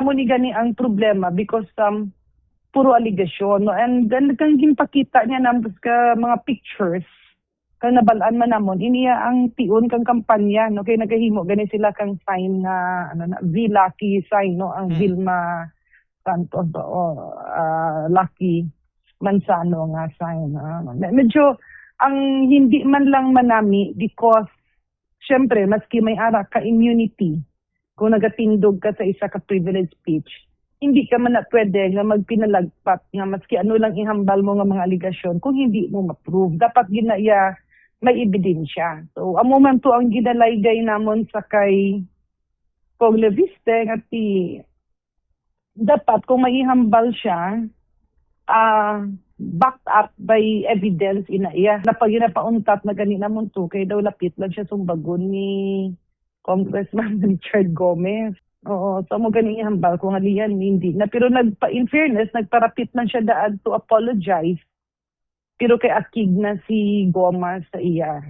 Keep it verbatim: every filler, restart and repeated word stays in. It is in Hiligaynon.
Mo ni gani ang problema because um, puro aligasyon, no? And then kang ginpakita niya nang ka mga pictures, kang nabalaan man namon, iniya ang tion kang kampanya, no? Kay nagahimo gani sila kang sign nga, ano na, V Lucky sign, no? Ang Hmm. Vilma Santos, o ah, Lucky Manzano nga sign. Ah, me- medyo, ang hindi man lang manami because, syempre, maski may ara ka immunity, kung nagatindog ka sa isa ka privilege speech, hindi ka man na pwede nga magpinalagpat nga maski ano lang ihambal mo nga mga aligasyon kung hindi mo ma-prove. Dapat ginaya may ebidensya. So, amo man to ang ginalaygay namon sa kay Cong Leviste nga ti dapat kung maihambal siya, ah, backed up by evidence ina iya. Napag ginapauntat na gani namon to kay daw lapit lang siya sumbagon ni Congressman Richard Gomez. Oo, so mo gani ihambal ko nga liyan hindi na, pero nagpa in fairness nagparapit man siya daad to apologize. Pero kay akig na si Gomez sa iya.